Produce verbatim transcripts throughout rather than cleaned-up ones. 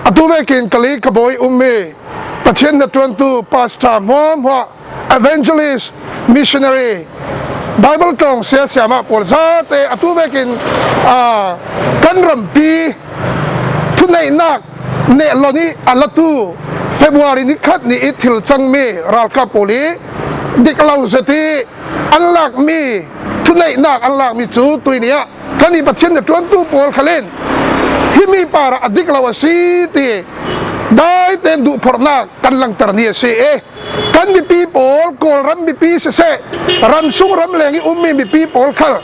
Atu vekin ka li ka bawi um mi Pathian hnaṭuantu pastor hmuahhmuah, evangelist, missionary, Bible tlawng sia siamah pawl zate atu vekin, aa, kan rampi thuneihnak nehlon ih a latu February ni khat ni ih thil cangmi ralkap pawl ih dik lo zet ih an lakmi, thuneihnak an lakmi cu tuini ah kan ih Pathian hnaṭuantu pawl khal in himi parah a dik lo a si ti daitein duhphorhnak kan langter ni a si ih, kan mipi pawl, Kawlram mipi siseh, ramsung ramleng ih ummi mipi pawl khal,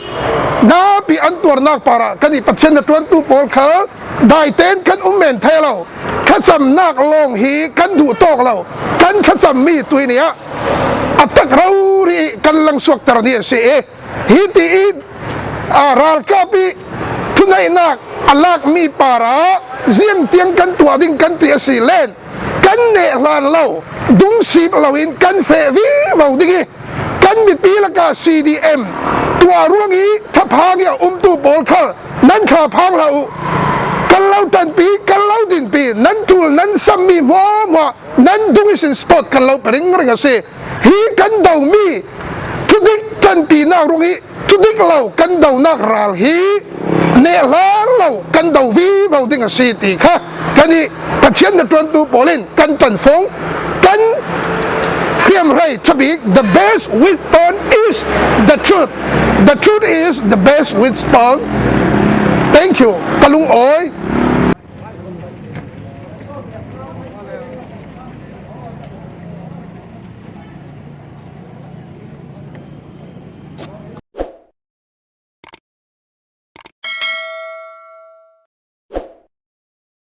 napi an tuarnak parah kan ih Pathian hnaṭuantu pawl khal daitein kan um men thei lo. Thlacamnak lawng hi kan duh tawk lo. Kan thlacammi tuini ah a tak rori ih kan langsuakter ni a si ih, hiti ih, aa, ralkap ih thuneihnak a lakmi parah ziangtiang kan tuah ding kan ti a si len, kan neh hlan lo, dungsip loin kan feh vivo ding ih, kan mipi lakah C D M tuah ruangih thaphang ih a umtu pawl khal nan thaphang hlah uh. Kan lo ṭanpi, kan lo dinpi, nan ṭul nan sammi hmuahhmuah nan dung ihsin spot kan lo pe ringring a si. Hi kan domi thudik ṭanpinak ruangih thudik lo kan donak ral hi neh hlan lo kan do vivo ding a si ti kha kan ih Pathian hnaṭuantu pawl in kan ṭanfung, kan hriamhrei ṭhabik. The best weapon is the truth. The truth is the best weapon. Thank you. Ka lungawi.